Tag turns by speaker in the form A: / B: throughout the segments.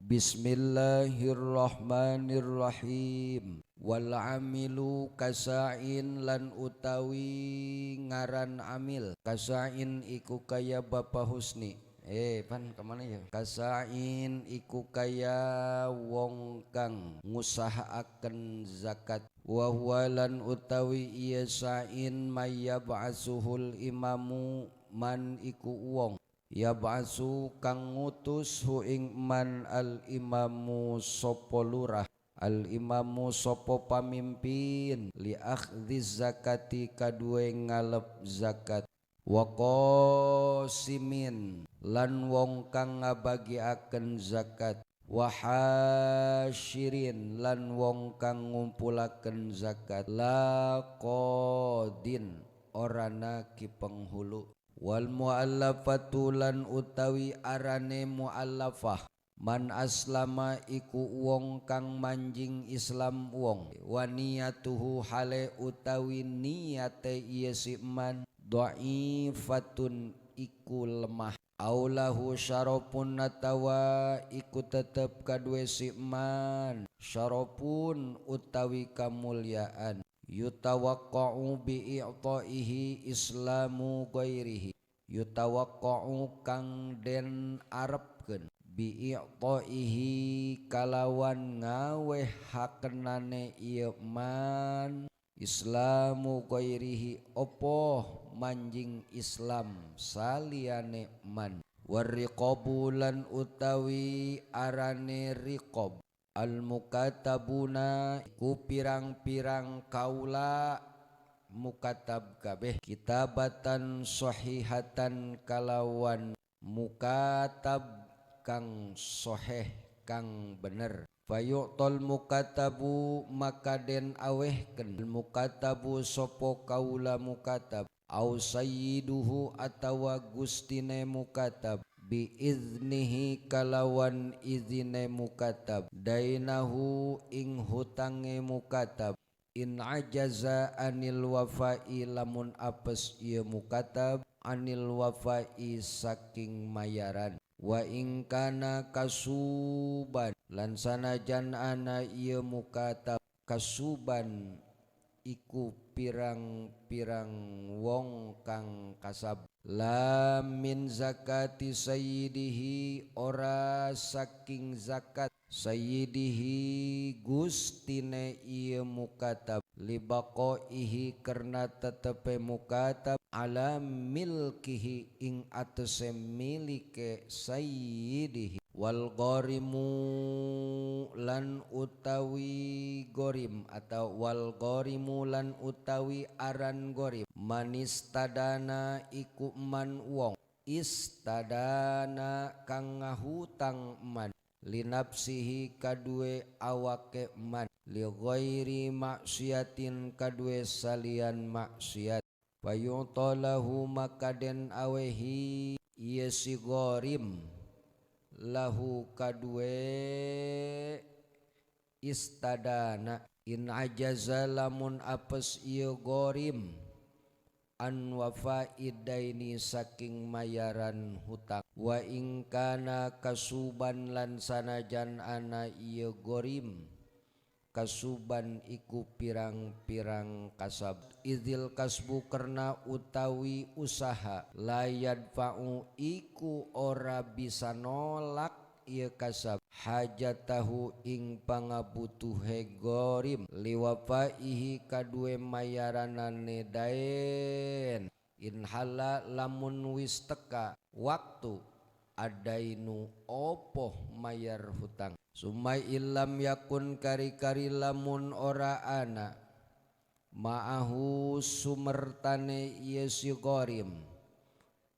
A: Bismillahirrahmanirrahim. Wal amilu kasa'in lan utawi ngaran amil kasa'in iku kaya Bapak Husni. Pan kemana ya? Kasa'in iku kaya wong kang ngusahaaken zakat. Wa huwa lan utawi ieu sa'in mayyab'asuhul imamu man iku wong yab'asu kang ngutus hu ing man al imamu sapa lurah, al imamu sapa pamimpin, li akhdhi zakati kaduwe ngalep zakat. Wa qasimin lan wong kang ngabagiaken zakat, wa hasyirin lan wong kang ngumpulaken zakat, la qadin orana ki penghulu. Wal muallafatu lan utawi arane muallafah man aslama iku wong kang manjing Islam wong, wa niyatuhu hale utawi niyate ieu si man dhaifatun iku lemah, aulahu syarafun atawa iku tetep kadue si man syarafun utawi kamulyaan, yutawaqqa'u bi i'ta'ihi islamu ghairihi yutawaqqa'u kang den arepkeun bi i'ta'ihi kalawan ngaweh hakenane ieu man islamu ghairihi opo manjing Islam saliyane man. Warriqabu lan utawi arane riqab al mukatabuna ku pirang-pirang kaula mukatab kabeh kitabatan sahihatan kalawan mukatab kang sahih kang bener. Fayu'tal mukatabu maka den awehkeun mukatabu sopo kaula mukatab au sayyiduhu atawa gustine mukatab bi iznihi kalawan izine mukatab dainahu ing hutange mukatab in ajaza anil wafai lamun apes ieu mukatab anil wafai saking mayaran. Wa ing kana kasuban lan sanajan ana ieu mukatab kasuban iku pirang-pirang wong kang kasab la min zakati sayyidihi ora saking zakat sayyidihi gustine ieu mukatab libaqaihi karena tetepe mukatab ala milkihi ing atese milike sayyidihi. Wal gharimu lan utawi gorim atau wal gharimu lan utawi aran gorim manistadana iku man wong istadana kang ngahutang man linapsihi kadue awake man li ghairi maksiatin kadue salian maksiat fayutalahu makaden awehi ieu si gharim lahu kadue istadana in ajaza lamun apes ieu gharim an wafaidaini saking mayaran hutang. Wa ing kana kasuban lan sanajan ana ieu gharim kasuban iku pirang-pirang kasab idzil kasbu karena utawi usaha la yadfa'u iku ora bisa nolak ieu kasab hajatahu ing pangabutuhe gorim liwafaihi kadue mayaranane daen in hala lamun wis teka waktu adainu opoh mayar hutang. Sumai ilam yakun kari-kari lamun ora ana ma'ahu sumertane ieu si gharim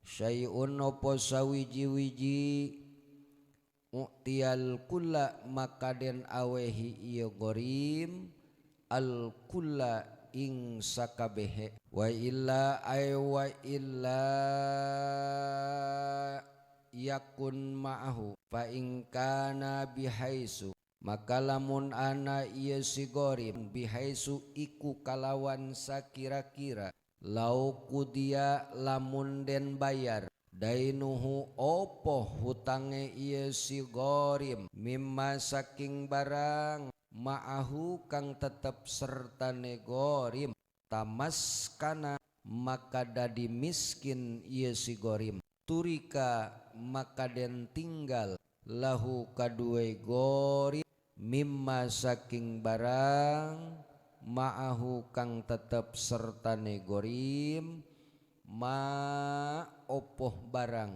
A: syai'un opo sawiji-wiji u'tiyal kulla maka den awehi ieu gharim al kulla ing sakabehe wa illa ay wa illa yakun ma'ahu fa in kana bihaisu maka lamun ana ieu si gharim bihaisu iku kalawan sakira-kira lau kudia lamun den bayar Dainuhu opo hutange ieu si gharim mimma saking barang ma'ahu kang tetep sertane gharim tamaskana maka dadi miskin ieu si gharim turika maka den tinggal lahu kadue gharim mimma saking barang ma'ahu kang tetep sertane gharim ma opoh barang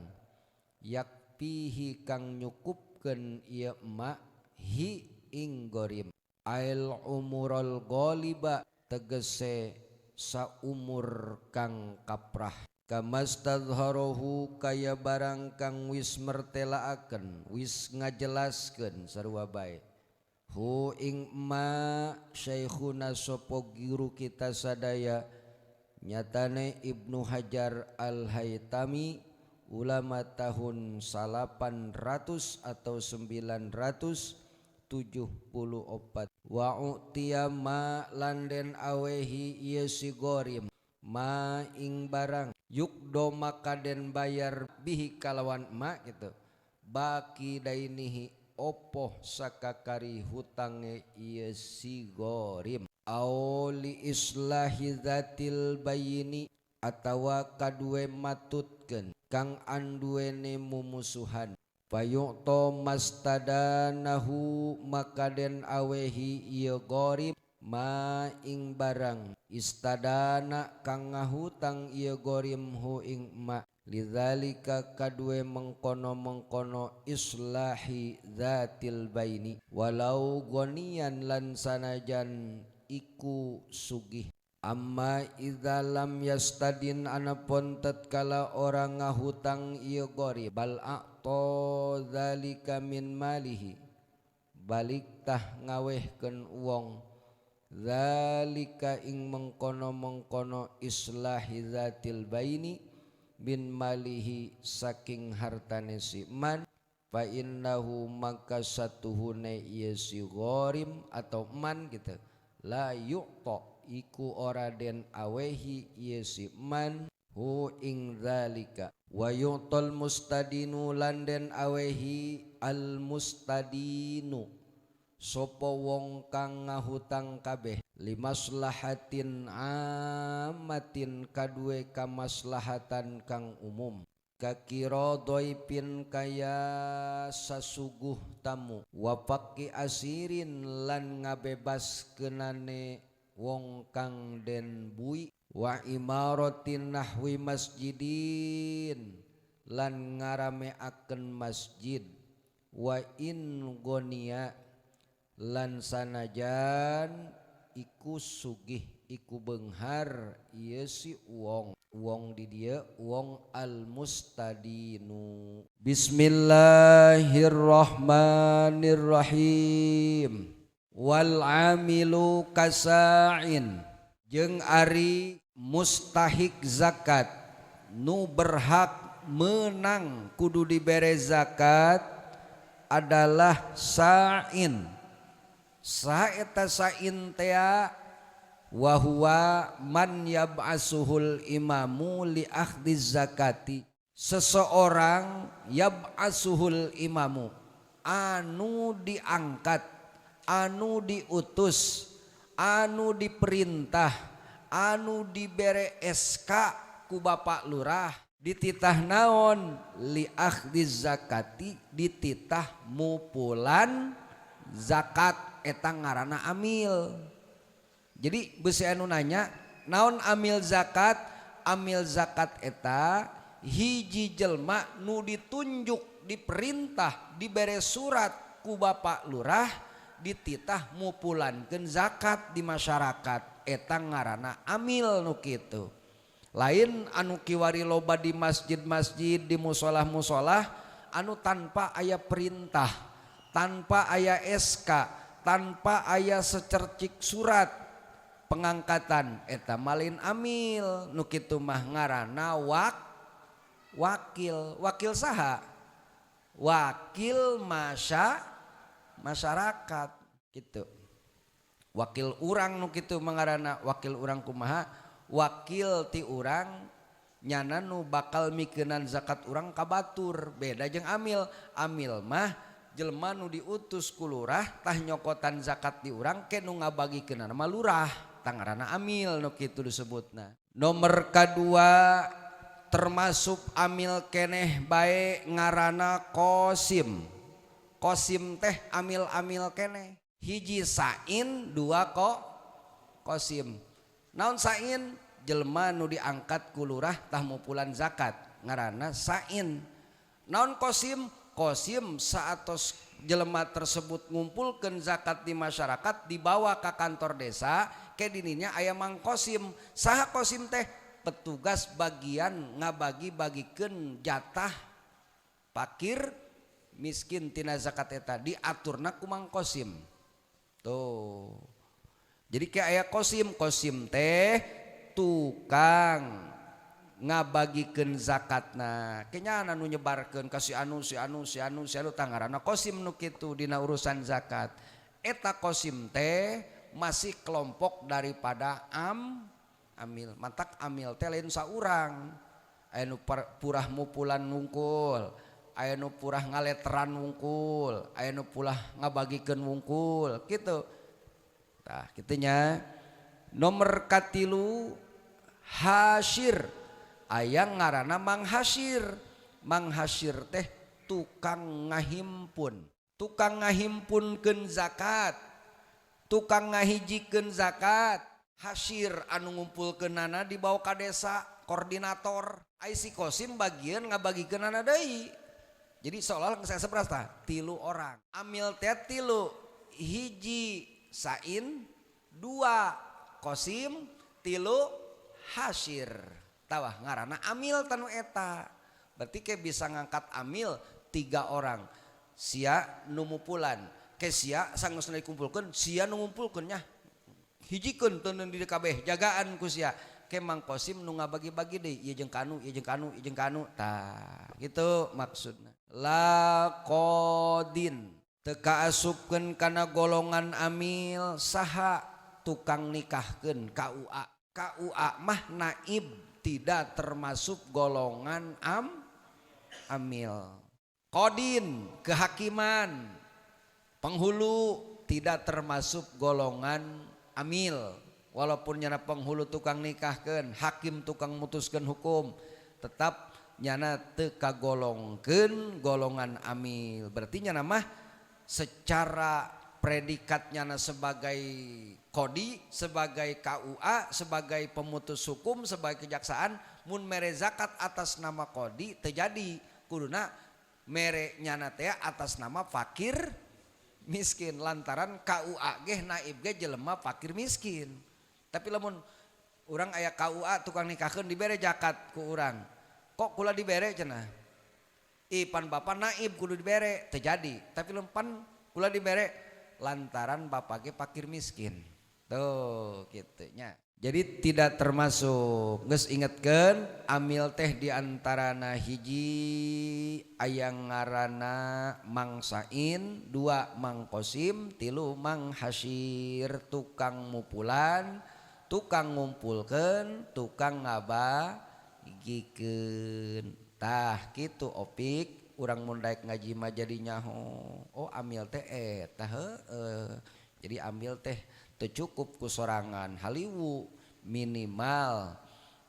A: yakpihi kang nyukupkeun ieu ma hi ing gharim ail umurul ghaliba tegese saumur kang kaprah kamastadharahu kaya barang kang wis mertelaaken wis ngajelaskeun sarua bae hu ing ma syekhuna sapa guru kita sadaya nyatane Ibnu Hajar Al-Haytami ulama tahun 800 atau 974 wa u'tiya ma landen awehi ieu si gharim ma ing barang yukdo maka den bayar bihi kalawan ma gitu baki dainihi opoh sakakari hutange ieu si gharim au li islahi dzatil bayini atawa kadue matutkeun kang anduene mumusuhan payu'ta mastadanahu maka den awehi ieu gharim ma ing barang istadana kang ngahutang ieu gharim hu ing ma lidzalika kadue mengkono-mengkono islahi dzatil baini walau gonian lan sanajan iku sugih amma idza lam yastadin anapun tatkala orang ngahutang ieu gharib bal a'ta zalika min malihi balik tah ngawehkeun wong zalika ing mengkono-mengkono islahi dzatil baini min malihi saking hartane si man fa innahu maka satuhune ieu si gharim atau man gitu la yu'ta iku ora den awehi ieu si man hu ing zalika wa yu'tal mustadinu lan den awehi al mustadinu sapa wong kang ngahutang kabeh limaslahatin amatin kadue kamaslahatan kang umum kakira doipin kaya sasuguh tamu wafaqi asirin lan ngabebaskeunane wong kang den bui wa imaratin nahwi masjidin lan ngarameaken masjid wa in gonia lan sanajan iku sugih iku beunghar ieu si wong wong di dia wong al mustadinu. Bismillahirrahmanirrahim. Wal amilu kasa'in jeung ari mustahik zakat nu berhak menang kudu dibere zakat adalah sa'in. Saeta sa'in tea wa huwa man yab'asuhul imamu li akhdiz zakati. Seseorang yab'asuhul imamu anu diangkat, anu diutus, anu diperintah, anu dibere SK ku bapak lurah dititah naon li akhdiz zakati, dititah mupulan zakat eta ngaranna amil. Jadi besi anu nanya naon amil zakat? Amil zakat eta hiji jelma nu ditunjuk, diperintah, dibere surat ku bapak lurah dititah mupulankeun zakat di masyarakat eta ngaranna amil nu kitu. Lain anu kiwari loba di masjid-masjid, di musolah-musolah anu tanpa aya perintah, tanpa aya SK, tanpa aya secercik surat pengangkatan eta malin amil nu kitu mah ngaranna wakil. Wakil saha? Wakil masyarakat gitu. Wakil urang nu kitu mah ngaranna wakil urang kumaha? Wakil ti urang Nyana nu bakal mikeunan zakat urang ka batur, beda jeung amil. Amil mah jelema nu diutus ku lurah tah nyokotan zakat di urang ke nu ngabagikeunana mah lurah, tah ngaranna amil nu kitu disebutna. Nomor kadua termasuk amil keneh bae ngaranna Kosim. Kosim teh amil-amil keneh. Hiji sain, dua kosim. Naon sain? Jelema nu diangkat ku lurah tah mupulan zakat ngaranna sain. Naon kosim? Kosim saatos jelema tersebut ngumpulkeun zakat di masyarakat dibawa ke kantor desa ke dininya aya Mang Kosim. Saha kosim teh? Petugas bagian ngabagi-bagikeun jatah fakir miskin tina zakat eta diaturna ku Mang Kosim. Tuh. Jadi kayak aya kosim, kosim teh tukang ngabagikeun zakatna. Kayaknya nu nyebarkeun ka si anu si anu si anu si anu tangarana kosim nu kitu dina urusan zakat. Eta kosim teh masih kelompok daripada amil. Mantak amil teh lain saurang. Aya nu purah mupulan wungkul, aya nu purah ngaleteran wungkul, aya nu purah ngabagikeun wungkul kitu. Tah kitu nya. Nomor katilu hasyir, aya ngaranna Mang Hasyir. Mang Hasyir teh tukang ngahimpun, tukang ngahimpunkeun zakat, tukang ngahijikeun zakat. Hasyir anu ngumpulkeunana dibawa ka desa koordinator. Ai si Kosim bagian ngabagikeunana deui. Jadi seolah saya seberasta tilu orang. Amil teh tilu, hiji sain, dua kosim, tilu hasyir. Tawah ngaranna amil tanu eta. Berarti ke bisa ngangkat amil 3 orang. Sia nu mupulan, ke sia sanggeus dikumpulkeun, sia nu ngumpulkeun nya. Hijikeun teu di kabeh jagaan ku sia. Ke Mang Kosim nu ngabagi-bagi deui, ieu jeung kanu, ieu jeung kanu, ieu jeung kanu. Tah, gitu maksudna. La qadin teu kaasupkeun kana golongan amil saha tukang nikahkeun KUA. KUA mah naib, tidak termasuk golongan amil. Qadin kehakiman, penghulu tidak termasuk golongan amil. Walaupun nyana penghulu tukang nikahkeun, hakim tukang mutuskeun hukum, tetap nyana teu kagolongkeun golongan amil. Berarti nyana mah secara predikat nyana sebagai kodi, sebagai KUA, sebagai pemutus hukum, sebagai kejaksaan, mun mere zakat atas nama kodi terjadi, kuduna mere nyana teh atas nama fakir miskin, lantaran KUA geh naib ge jelema fakir miskin. Tapi lamun urang aya KUA tukang nikahkeun dibere zakat ku urang, kok kula dibere cenah? Ih pan bapak naib kudu dibere, terjadi. Tapi lamun pan kula dibere lantaran bapak ge fakir miskin. Tuh gitu nya. Jadi tidak termasuk. Geus ingetkeun amil teh diantarana hiji aya ngaranna Mang Sain, dua Mang Kosim, tilu Mang Hasyir, tukang mupulan, tukang ngumpulkeun, tukang ngabagikeun. Tah kitu opik urang mun daek ngaji mah jadi nyaho. Oh amil teh eta heueuh. Jadi amil teh teu cukup ku sorangan, haliwu minimal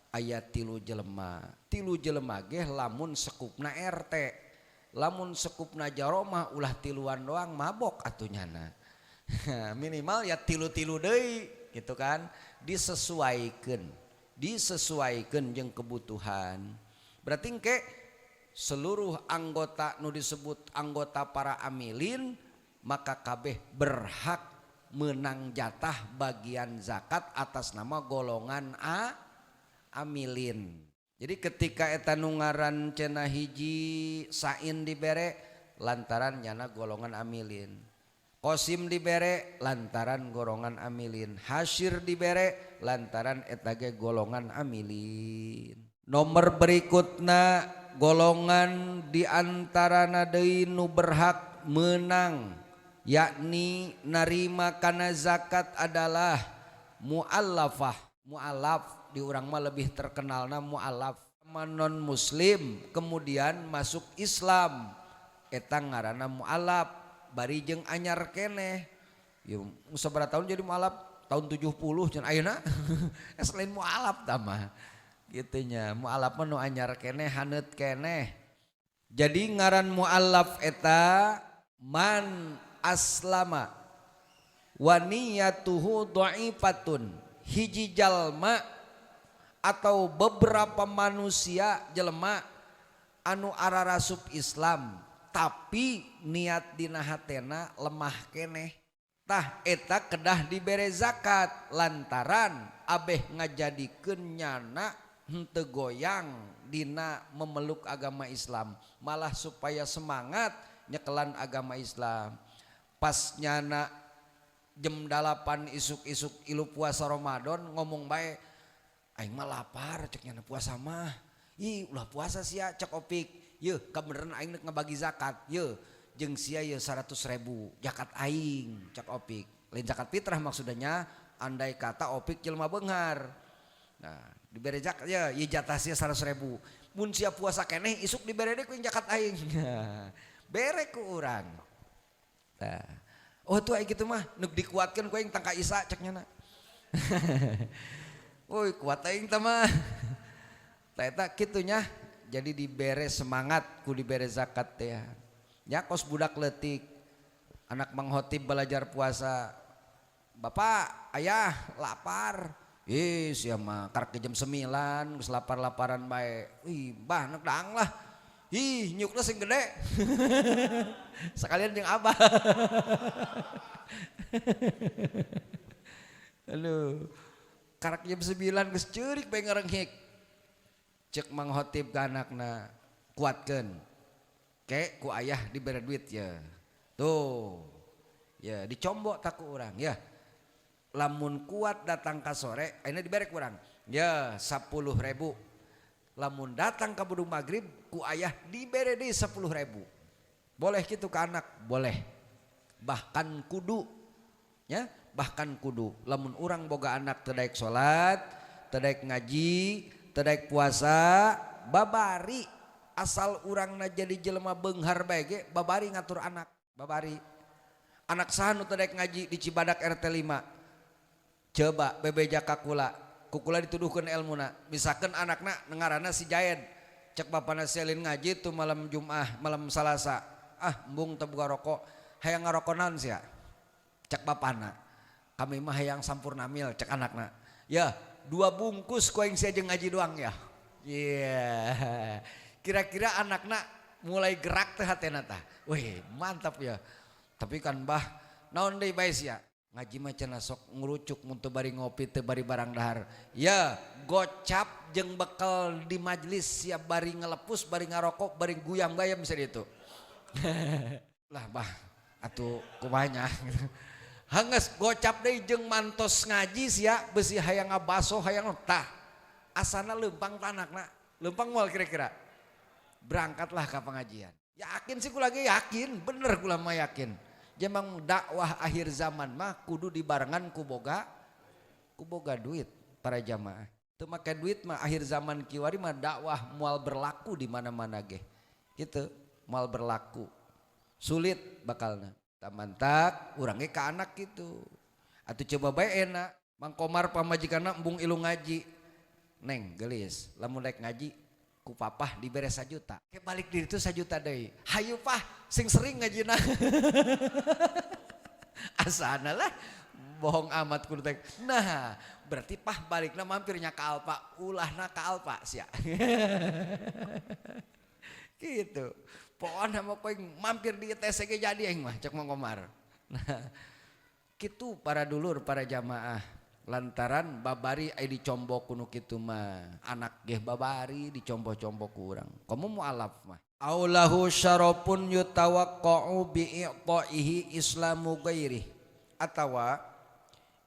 A: aya 3 jelema. 3 jelema ge lamun sekupna RT, lamun sekupna jaromah ulah tiluan doang mabok atuh nyana. Minimal ya tilu-tilu deui gitu kan, disesuaikan, disesuaikan jeung kebutuhan. Berarti engke seluruh anggota nu disebut anggota para amilin maka kabeh berhak menang jatah bagian zakat atas nama golongan A amilin. Jadi ketika eta nu ngaran cenah hiji sain dibere lantaran nyana golongan amilin, Kosim dibere lantaran golongan amilin, Hasyir dibere lantaran eta ge golongan amilin. Nomor berikutna golongan diantarana deui nu berhak menang yakni narima kana zakat adalah muallafah. Muallaf di urang mah lebih terkenalna muallaf. Non muslim kemudian masuk Islam eta ngaranna mualaf bari jeung anyar keneh. Ieu sabaraha tahun jadi mualaf? Tahun 70 cenah ayeuna. Selain mualaf tah mah. Kitu nya, mualaf mah nu anyar keneh, haneut keneh. Jadi ngaran mualaf eta man aslama wa niyatuhu dha'ifatun, hiji jalma atau beberapa manusia jelema anu ararasup Islam tapi niat dina hatena lemah keneh. Tah eta kedah dibere zakat lantaran abeh ngajadikeun nyana henteu goyang dina memeluk agama Islam, malah supaya semangat nyekelan agama Islam. Pas nyana jam 8 isuk-isuk ilu puasa Ramadan ngomong bae, aing mah lapar cek nyana puasa mah. Ih ulah puasa sia cek Opik. Yeuh kabeneran aing nek ngabagi zakat. Yeuh jeung sia yeuh 100.000 zakat aing cek Opik. Lain zakat fitrah maksudnya, andai kata Opik jelema beunghar. Nah, dibere zakat ya, ieu jatah sia 100.000. Mun sia puasa keneh isuk dibere deui ku zakat aing. Bere ku urang. Tah. Oh tuh aing kitu mah nu dikuatkeun ku aing tangka Isa cek nyana. Woi kuat aing teh mah. Tah eta kitu nya. Jadi dibere semangat ku dibere zakat teh. Nya kos budak leutik. Anak Mang Khotib belajar puasa. Bapak, ayah lapar. Ih sia mah karek jam 9 geus lapar-laparan bae. Ih bah nek daang lah. Ih nyukna sing gede. Sekalian jeung abah. Aduh. Karak jam 9 geus ceurik bae ngarenghik. Cek Mang Khotib ka anakna, kuatkeun. Ke ku ayah dibere duit ya. Tuh. Ya dicombok tak ku urang ya. Lamun kuat datang ka sore, ayeuna dibere ku urang. Ya 10.000. Lamun datang ka budung maghrib ku ayah dibere deui 10.000. Boleh kitu ka anak? Boleh. Bahkan kudu. Ya, bahkan kudu. Lamun urang boga anak teu daek salat, teu daek ngaji, teu daek puasa, babari asal urangna jadi jelema beunghar bae ge babari ngatur anak, babari. Anak saha nu teu daek ngaji di Cibadak RT 5? Coba bebeja ka kula, kukula dituduhkeun elmuna. Misalkan anakna ngaranna si Jaed, cek bapana selin ngaji tuh malam Jumat, malam Salasa. Ah, embung teu boga rokok, hayang ngarokok naon sia? Cek bapana. Kami mah hayang sampurna mil cek anakna. Ya, 2 bungkus ku aing sia jeung ngaji doang ya. Iya. Yeah. Kira-kira anakna mulai gerak teh hatena tah. Wih, mantap ya. Tapi kan bah, naon deui bae sia? Ngaji mah cenah sok ngurucuk mun teu bari ngopi teu bari barang dahar. Ya, gocap jeung bekal di majelis sia bari ngelepus, bari ngarokok, bari guyang bayam sia ditu. Lah bah, atuh kumaha nya. Hanges gocap deui jeung mantos ngaji sia beusi hayang ngabaso hayang tah. Asana leumpang tanakna, leumpang moal kira-kira. Berangkatlah ke pengajian. Yakin sih kula ge yakin, bener kula mah yakin. Jemang dakwah akhir zaman mah kudu dibarengan ku boga duit para jamaah. Teu make duit mah akhir zaman kiwari mah dakwah moal berlaku di mana-mana ge. Gitu, moal berlaku. Sulit bakalna. Tamantak urang ge ka anak gitu. Atuh coba bae enak, Mang Komar pamajikanna embung ilu ngaji. Neng geulis, lamun rek ngaji ku papah dibere 1 juta. Ke balik diri itu 1 juta deui. Hayu pah sing sering ngajina. Asana lah bohong amat kudu teh. Nah, berarti pah balikna mampirnya ka Alfa, ulahna ka Alfa sia. Gitu. Pokona mah koe mampir di ITC ge jadi aing mah cek Mang Komar. Nah, kitu para dulur, para jamaah. Lantaran babari ai dicombok kuno kitu mah anak geh babari dicomboh-comboh ku urang. Komo mualaf mah. Aulahu syarafun yutawaqqa'u bi'i'ta'ihi islamu ghairi. Atawa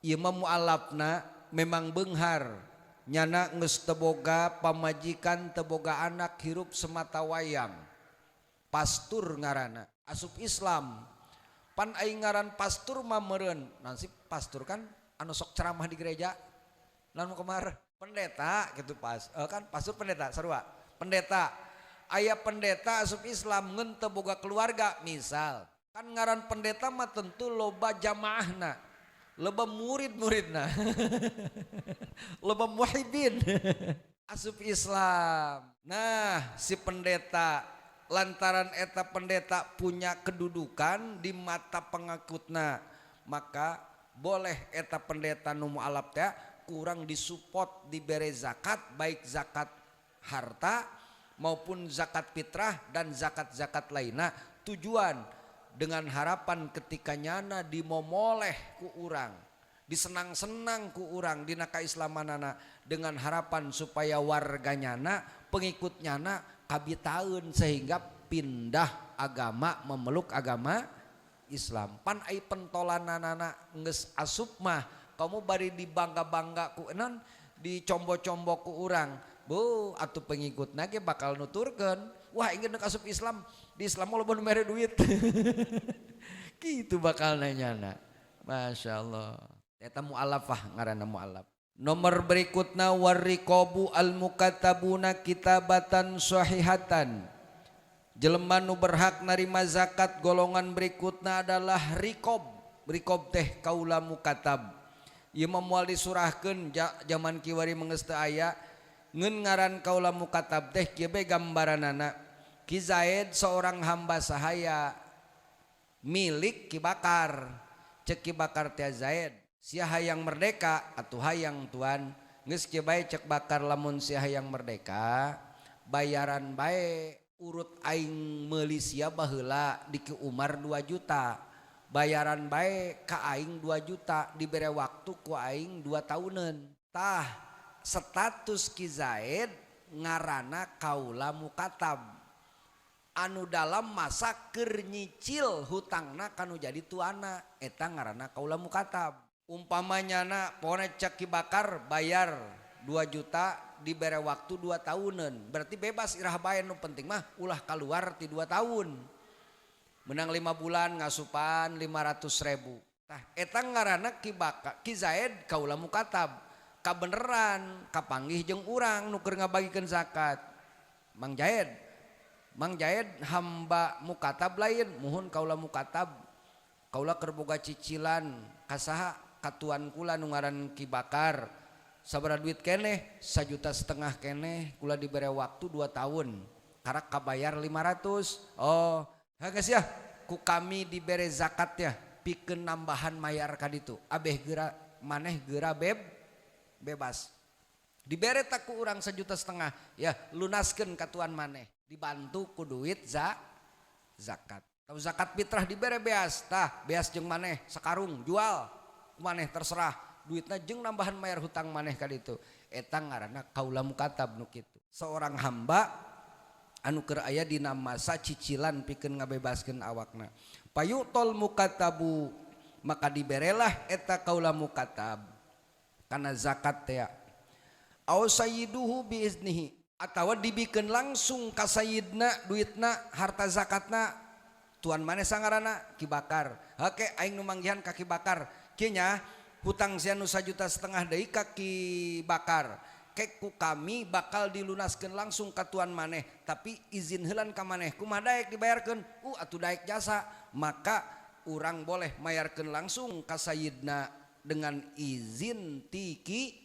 A: ieu mah mualafna memang beunghar nyana geus teu boga pamajikan teu boga anak hirup semata wayang. Pastur ngaranna asup Islam. Pan aing ngaran pastur mah meureun. Nanti pastur kan anu sok ceramah di gereja, lamun kemar pendeta gitu pas, kan pastur pendeta sarua. Pendeta, aya pendeta asup Islam ngeun teu boga keluarga misal. Kan ngaran pendeta mah tentu loba jamaahna, loba murid-muridna, loba muhibin asup Islam. Nah, si pendeta lantaran eta pendeta punya kedudukan di mata pengikutna, maka boleh eta pendeta nu mualaf teh kurang disupport dibere zakat, baik zakat harta maupun zakat fitrah dan zakat-zakat lainna, tujuan dengan harapan ketika nyana dimomoleh ku urang, disenang-senang ku urang dina kaislamanana, dengan harapan supaya warga nyana, pengikut nyana kabitaeun sehingga pindah agama, memeluk agama Islam. Pan ai pentolananana geus asup mah kamu bari dibangga-bangga ku non, dicombo-combo ku urang, bu atuh pengikutna ge bakal nuturkeun, wah ingin asup Islam, di Islam mah loba nu mere duit. Kitu bakal nanyana. Masya Allah. Eta mu'alafah ngaranna mu'alaf. Nomor berikutna warriqabu al-mukatabuna kitabatan sahihatan. Jelema nu berhak narima zakat golongan berikutna adalah riqob. Riqob teh kaula mukatab. Ieu mah moal disurahkeun jaman kiwari mah geus teu aya. Ngeun ngaran kaula mukatab teh kieu bae gambaranana. Ki Zaid seorang hamba sahaya milik Ki Bakar. Cek Ki Bakar teh Zaid, sia hayang merdeka atuh hayang tuan. Geus kieu bae cek Bakar, lamun sia hayang merdeka bayaran bae urut aing meuli sia baheula di Ki Umar 2 juta. Bayaran bae ka aing 2 juta, dibere waktu ku aing 2 tahunan. Tah status Ki Zaid ngaranna kaula mukatab anu dalam masa keur nyicil hutangna kanu jadi tuana, eta ngaranna kaula mukatab. Umpamanya na pokona cek Ki Bakar bayar 2 juta dibere waktu 2 tahunan, berarti bebas irah bae, nu penting mah ulah keluar ti 2 tahun. Menang 5 bulan ngasupan 500.000. Tah eta ngaranna Ki Bakar, Ki Zaid kaula mukatab. Kabeneran kapanggih jeung urang nu keur ngabagikeun zakat. Mang Zaid, Mang Zaid hamba mukatab lain, muhun kaula mukatab. Kaula keur boga cicilan ka saha? Ka tuan kula nu ngaran Ki Bakar. Sabaraha duit keneh? 1,5 juta keneh, kula dibere waktu 2 tahun. Karak kabayar 500. Oh, geus ya, ku kami dibere zakat ya, pikeun nambahan mayar ka ditu. Abeh geura maneh geura bebas. Dibere tak ku urang 1,5 juta, ya lunaskeun ka tuan maneh. Dibantu ku duit zakat. Tahu zakat fitrah dibere beas, tah beas jeung maneh sakarung jual maneh terserah, duitna jeung nambahan mayar hutang maneh ka ditu. Eta ngaranna kaula mukatab nu kitu. Seorang hamba anu keur aya dina masa cicilan pikeun ngabebaskeun awakna. Payutol mukatabu, maka diberelah eta kaula mukatab kana zakat teh. Aw sayyiduhu biiznihi, atawa dibikeun langsung ka sayyidna duitna harta zakatna, tuan maneh sangarana Ki Bakar. Hake aing nu manggihan ka Ki Bakar. Kieu nya hutang sia nu 1,5 juta deui ka Ki Bakar. Kek ku kami bakal dilunaskeun langsung ka tuan maneh, tapi izin heulan ka maneh. Kumaha daek dibayarkeun? Atuh daek jasa. Maka urang boleh mayarkeun langsung ka sayyidna dengan izin ti Ki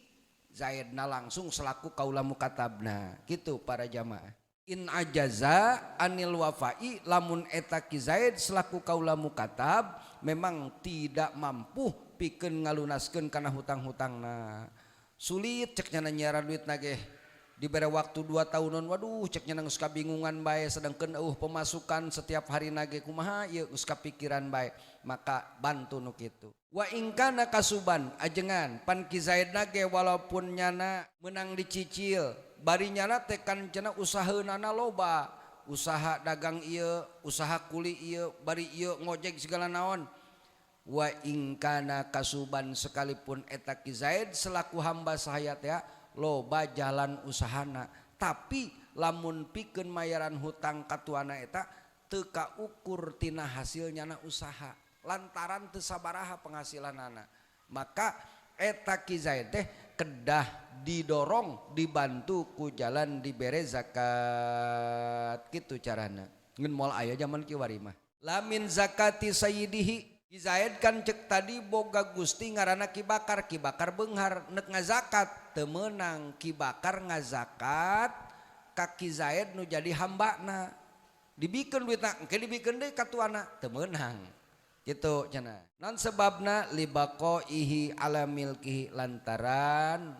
A: Zaidna langsung selaku kaula mukatabna. Gitu para jamaah. In ajaza anil wafai, lamun eta Ki Zaid selaku kaula mukatab memang tidak mampu pikeun ngalunaskeun kana hutang-hutangna. Sulit cek nya nyiaran duit nage. Dibere waktu 2 tahunan, waduh cek nya geus kabingungan bae, sedangkeun eueuh pemasukan setiap hari nage kumaha ieu geus kapikiran bae, maka bantu nu kitu. Wa in kana kasuban ajengan pan Ki Zaid nage walaupun nyana menang dicicil, bari nyana teh kan cenah usaheunana loba, usaha dagang ieu, usaha kuli ieu, bari ieu ngojek segala naon. Wa in kana kasuban sekalipun eta Ki Zaid selaku hamba sahaya teh loba jalan usahana, tapi lamun pikeun mayaran hutang ka tuana eta teu kaukur tina hasil nyana usaha lantaran teu sabaraha penghasilanana, maka eta Ki Zaid teh kedah didorong dibantu ku jalan dibere zakat kitu carana ngeun moal aya zaman kiwari mah lamin zakati sayyidihi. Ki Zaid kan cek tadi boga gusti ngaranna Ki Bakar, Ki Bakar beunghar nek ngazakat teu meunang Ki Bakar ngazakat ka Ki Zaid nu jadi hambana dibikeun duitna engke dibikeun deui ka tuana teu meunang kitu cenah. Non sebabna libaqaihi ala milkihi lantaran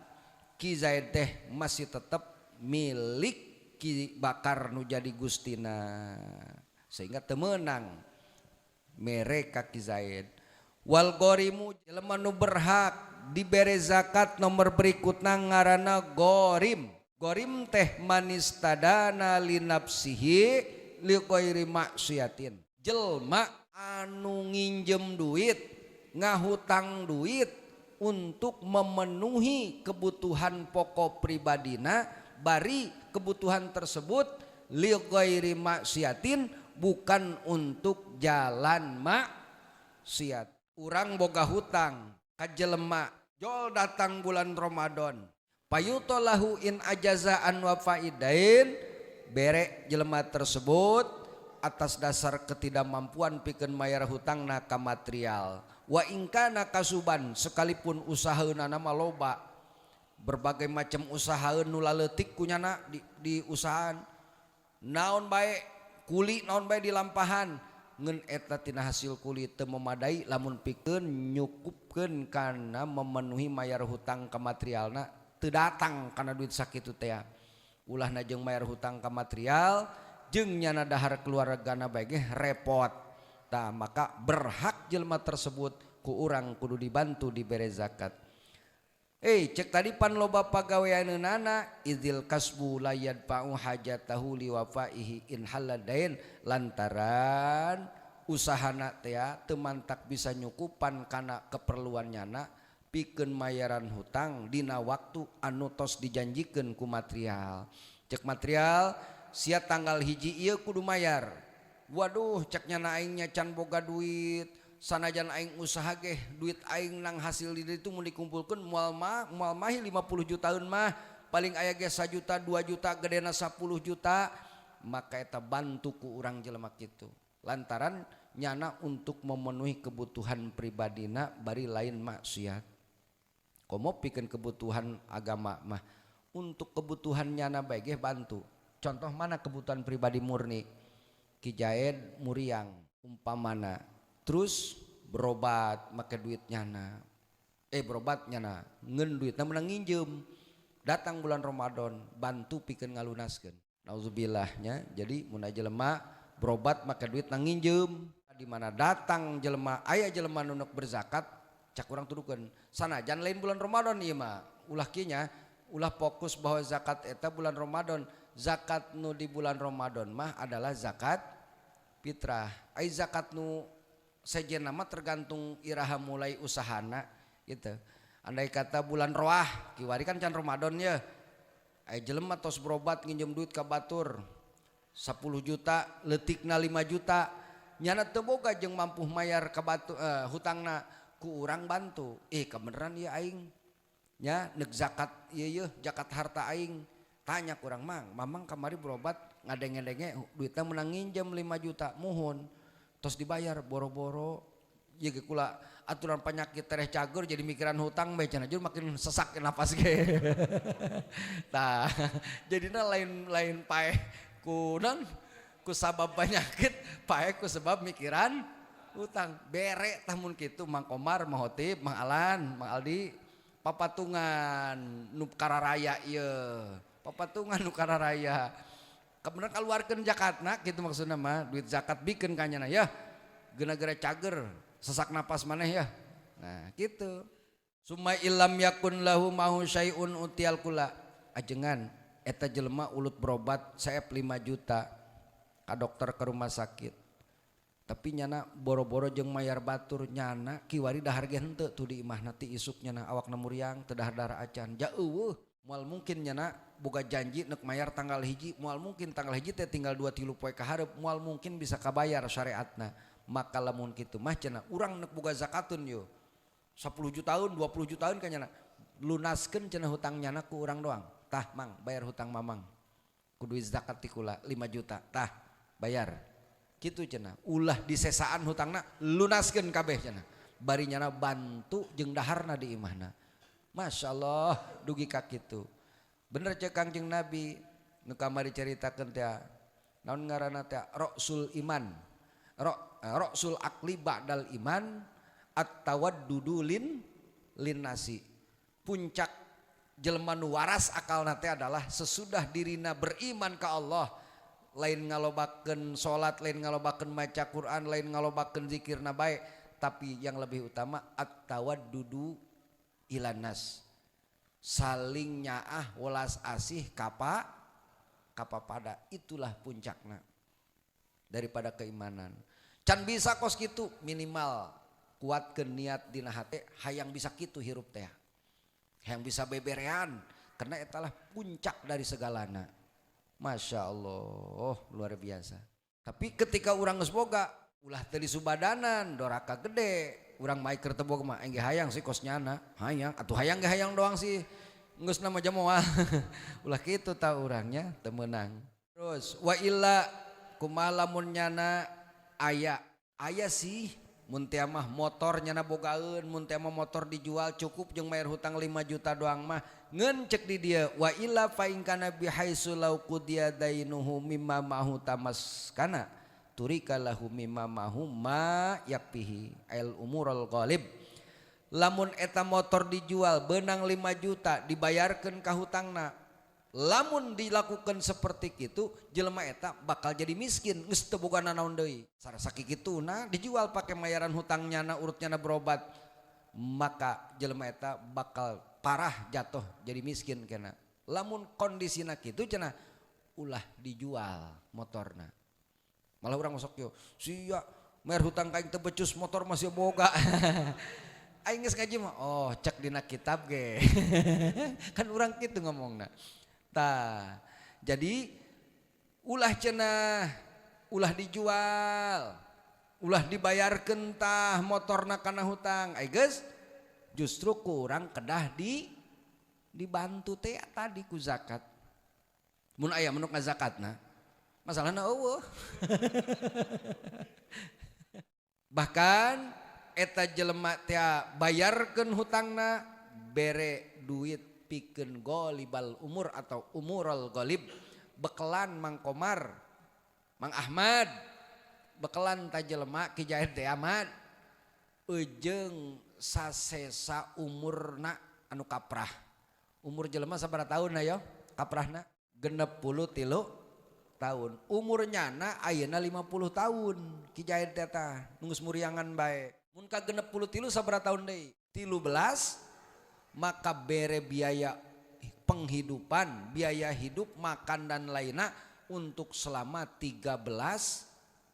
A: Ki Zaid teh masih tetep milik Ki Bakar nu jadi gustina sehingga teu meunang mere ka Ki Zaid. Wal gorimu jelema nu berhak dibere zakat nomor berikutna ngaranna gorim. Gorim teh manistadana li nafsihi li ghairi maksiatin. Jelma anu nginjem duit, ngahutang duit untuk memenuhi kebutuhan pokok pribadina, bari kebutuhan tersebut li ghairi maksiatin, bukan untuk jalan maksiat. Urang boga hutang ka jelema, jol datang bulan Ramadan, payutolahu in ajaza an wafaidain, bere jelema tersebut atas dasar ketidakmampuan pikeun mayar hutangna ka material. Wa ingkana kasuban, sekalipun usahaeunana mah loba, berbagai macam usaha nu laleutik kunyana di usahaan naon bae kuli naon bae dilampahan ngeun eta tina hasil kuli teu memadai lamun pikeun nyukupkeun kana memenuhi mayar hutang ka materialna teu datang kana duit sakitu teh. Ulahna jeung mayar hutang ka material jeung nyana dahar keluargana bae ge repot. Tah maka berhak jelema tersebut ku urang kudu dibantu dibere zakat. Cek tadi pan loba pagaweaneunana idzil kasbu la yadfa'u hajatahu liwafaihi in haladain, lantaran usahana teh teu mantak bisa nyukupan kana keperluan nyana pikeun mayaran hutang dina waktu anu tos dijanjikeun ku material. Cek material sia tanggal 1 ieu kudu mayar. Waduh cek nyana aing nya can boga duit, sanajan aing usaha geh duit aing nang hasil di ditu mun dikumpulkeun moal mah moal mahi 50 jutaan mah paling aya ge 1 juta 2 juta gedena 10 juta, maka eta bantu ku urang jelema kitu lantaran nyana untuk memenuhi kebutuhan pribadina bari lain maksiat. Komo pikeun kebutuhan agama mah untuk kebutuhan nyana bae ge bantu. Contoh mana kebutuhan pribadi murni Ki Jaid muriang umpamana terus berobat make duit nyana, berobat nyana ngeun duitna menang nginjem, datang bulan Ramadan bantu pikeun ngalunaskeun. Nauzubillahnya. Jadi mun aya jelema berobat make duit nang nginjem, di mana datang jelema aya jelema nu neuk berzakat cak urang tudukeun sanajan lain bulan Ramadan ieu mah ulah kieu nya, ulah fokus bahwa zakat eta bulan Ramadan. Zakat nu di bulan Ramadan mah adalah zakat fitrah. Ai zakat nu sejen nama tergantung iraha mulai usahana gitu. Andai kata bulan roah kiwari kan can Ramadan ya, ai jelema tos berobat nginjem duit ka batur 10 juta leutikna 5 juta nyana teu boga jeung mampu mayar ka batu, hutangna ku urang bantu. Kebeneran ieu aing nya neuk zakat ieu yeuh zakat harta aing. Tanya kurang mang, mamang kamari berobat ngadenge-denge duitna menang nginjem 5 juta muhun tos dibayar boro-boro ieu ge kula aturan penyakit tereh cager jadi mikiran hutang bae cenah jur makin sesak napas ge. Tah jadina lain paeh ku naon ku sabab penyakit paeh ku sebab mikiran hutang bere tah mun kitu Mang Komar, Mang Hotib, Mang Alan, Mang Aldi papatungan nu kararaya ieu papatungan nu kararaya kebener kaluarkeun zakatna kitu maksudna mah duit zakat bikeun ka nyana ya geuna-geura cager sesak napas maneh ya. Nah kitu summa illam yakun lahu mahu syai'un utial kula ajengan eta jelema ulut berobat saep 5 juta ka dokter ke rumah sakit tapi nyana boro-boro jeung mayar batur nyana kiwari dahar ge henteu tuh di imahna ti isuk nyana awakna muriang teu dahar-dahar acan ja eueuh moal mungkin nyana boga janji nek mayar tanggal 1 moal mungkin tanggal 1 teh tinggal 2-3 poe ka hareup moal mungkin bisa kabayar syariatna. Maka lamun kitu mah cenah urang nek boga zakatun yo 10 jutaan 20 jutaan ka nyana Lunaskeun cenah hutang nyana ku urang doang. Tah mang bayar hutang mamang. Ku duit zakat ti kula 5 juta. Tah bayar. Kitu cenah. Ulah disesaan hutangna lunaskeun kabeh cenah. Bari nyana bantu jeung daharna di imahna. Masya Allah dugi ka kitu. Bener cek Kangjeng Nabi nu kamari caritakeun teh. Naon ngaranna teh ra'sul iman. Ra'sul akli ba'dal iman at-tawaddudu lin nasi. Puncak jelema nu waras akalna teh adalah sesudah dirina beriman ka Allah, lain ngalobakeun salat, lain ngalobakeun maca Quran, lain ngalobakeun zikirna bae, tapi yang lebih utama at-tawaddudu ilan nas. Saling nyaah welas asih kapapada, itulah puncakna daripada keimanan. Can bisa kos kitu minimal kuatkeun niat dina hate hayang bisa kitu hirup teh. Hayang bisa beberean karena etalah puncak dari segalana. Masya Allah luar biasa. Tapi ketika urang geus boga ulah teu disubadanan doraka gede. Urang mah keur teu boga mah engge hayang sih kos nyana. Hayang atuh hayang ge hayang doang sih. Geus nama jamoah. Ulah kitu ta urangnya teu meunang. Terus wa illa kumaha lamun nyana aya. Aya sih mun teh mah motor nyana bogaeun, mun teh mah motor dijual cukup jeung bayar hutang 5 juta doang mah. Ngeun cek di dieu wa illa fa in kana bihaitsu law qudiya dainuhu mimma ma'hu tamaskana turika lahu mimma ma'hu ma yakfihi al umurul ghalib. Lamun eta motor dijual benang 5 juta dibayarkeun ka hutangna. Lamun dilakukan seperti itu jelema eta bakal jadi miskin geus teu boga nanaon deui. Sarasaki kituna dijual pake mayaran hutang nyana urut nyana berobat, maka jelema eta bakal parah jatuh jadi miskin kena. Lamun kondisina kitu cenah ulah dijual motorna. Malah urang sok yo sia mer hutang ka aing teu becus motor masih boga. Aing geus ngaji mah oh cek dina kitab ge. Kan urang kitu ngomongna. Tah, jadi ulah cenah, ulah dijual, ulah dibayarkeun tah motorna kana hutang. Ai geus justru kurang kedah dibantu teh tadi ku zakat. Mun aya menuk ngazakatna, masalahna eueuh. Bahkan eta jelema teh bayarkeun hutangna bere duit pikeun ghalibal umur atau umurul ghalib, bekelan Mang Komar, Mang Ahmad, bekelan ta jelema Ki Jaid teh Ahmad eujeung sasesa umurna anu kaprah. Umur jelema sabaraha tahun ayo kaprahna? 63 tahun. Umur nyana ayeuna 50 tahun. Ki Jaid teh tah geus muriangan bae. Mun ka 63 sabaraha tahun deui? 13. Maka bere biaya penghidupan, biaya hidup, makan dan lainnya untuk selama 13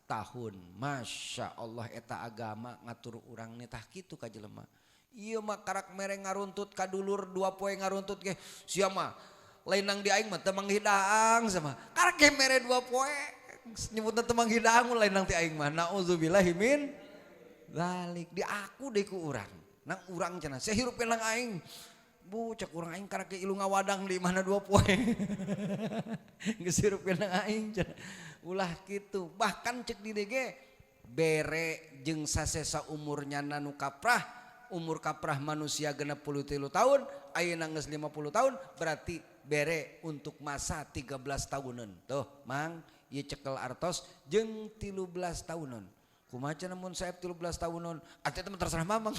A: tahun. Masya Allah eta agama ngatur urang nitah kitu ka jelema. Ieu mah karak mere ngaruntut ka dulur 2 poe ngaruntut ge sia mah lain nang di aing mah teu manghidaang sama. Karak ge mere 2 poe nyebutna teu manghidaang lain nang ti aing mah. Nauzubillahi min dzalik. Di aku deui ku urang. Nang urang cenah sia hirup nang aing. Bu cek urang aing karak ge ilu ngawadang di mana 2 poe. Geus hirup nang aing cenah. Ulah kitu. Bahkan cek di ge bere jeung sasesa umurnya nu kaprah, umur kaprah manusia 63 tahun, ayeuna geus 50 tahun, berarti bere untuk masa 13 tahunan. Tuh, Mang, ieu cekel artos jeung 13 tahunan. Kumaha cenah mun saep 13 tahunan? Atuh eta mah terserah mamang.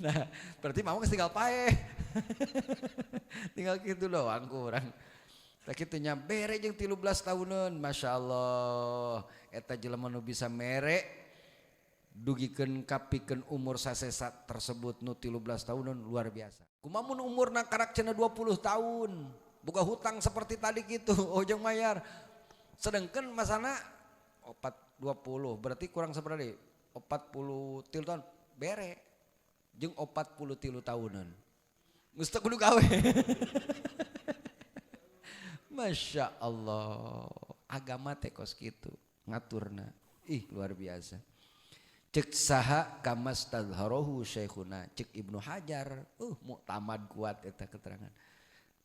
A: Nah, berarti mamang geus tinggal paeh. Tinggal kitu doang ku urang. Tah kitu nya bere jeung 13 tahunan, Masya Allah. Eta jelema nu bisa mere dugikeun kapikeun umur sasesa tersebut nu 13 tahunan luar biasa. Kumaha mun umurna karak cenah 20 tahun, boga hutang seperti tadi kitu, oh jeung mayar. Sedengkeun masana 4 20 berarti kurang sabaraha deui? 43 tahun bere jeung 43 tahunan. Geus teu kudu gawe. Masya Allah, agama teh kos kitu ngaturna. Ih luar biasa. Cek saha kamastadharohu syekhuna, cek Ibnu Hajar. Muktamad kuat eta keterangan.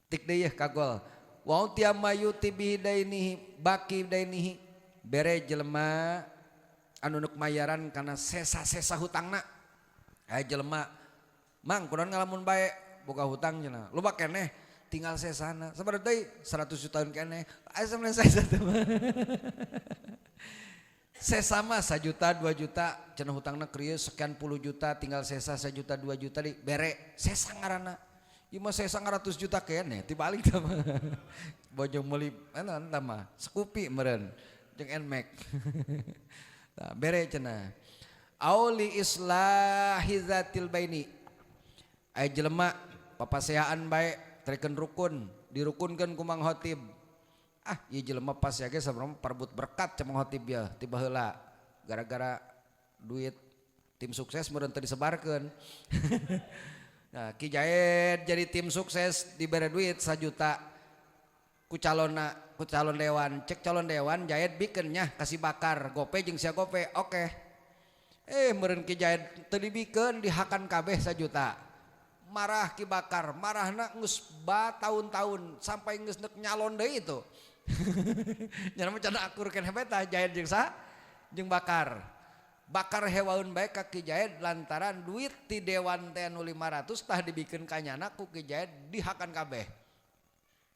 A: Tik deui kagol. Wa utiya mayuti bidainihi baki dainihi bere jelema anu nuk mayaran kana sesa-sesa hutangna. Aya jelema mang kunaon ngalamun bae boga hutang cenah. Loba keneh tinggal sesana. Sabaraha deui 100 jutaan keneh. Aya sampe sesa teh mah. Sesa mah 1 juta 2 juta cenah hutangna krieu sekian puluh juta tinggal sesa 1 juta 2 juta di bere sesa ngaranna. Ieu mah sesa 100 juta keneh tibalik teh mah. Bojong meuli eta mah Scoopy meureun jeung Nmax. Tah bere cenah. Auli islahi zatil baini. Aya jelema papaseaan bae trekeun rukun, dirukunkeun ku Mang Khotib. Ah, ieu jelema pas ya ge sabarang parbut berkat cek Mang Khotib ya ti baheula. Gara-gara duit tim sukses meureun teu disebarkeun. Nah, Ki Jaed jadi tim sukses dibere duit 1 juta ku calonna, ku calon dewan, cek calon dewan Jaed bikeun nya kasih bakar gope jeung sia gope. Oke. Meureun Ki Jaed teu dibikeun dihakan kabeh 1 juta. Marah Ki Bakar, marahna geus batahun-tahun sampai geus neuk nyalon deui itu. Nya mah cenah akur keneh bae tah Jaed jeung sa? Jeung Bakar. Bakar hewaeun bae ka Ki Jaed lantaran duit ti dewan teh nu 500 tah dibikeun ka nyana ku Ki Jaed dihakan kabeh.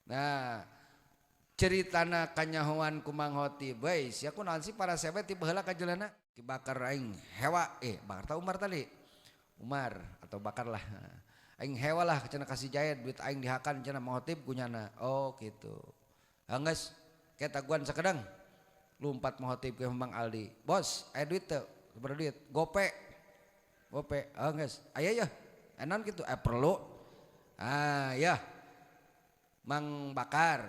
A: Nah, ceritana kanyahoan ku Mang Khotib bae sia kunaon sih para sebe ti baheula ka jelena Ki Bakar aing hewa Bakar tah Umar tadi. Umar atau Bakar lah. Aing hewa lah cenah kasih Jaed duit aing dihakan cenah Mang Khotib ku nyana. Oh gitu. Geus ketaguan sakedang lumpat Mang Khotib ke Mang Aldi. Bos, aya duit teu? Sabaraha duit? Gope. Gope. Ah geus. Aya ya. Enan kitu perlu. Ah ya. Mang Bakar,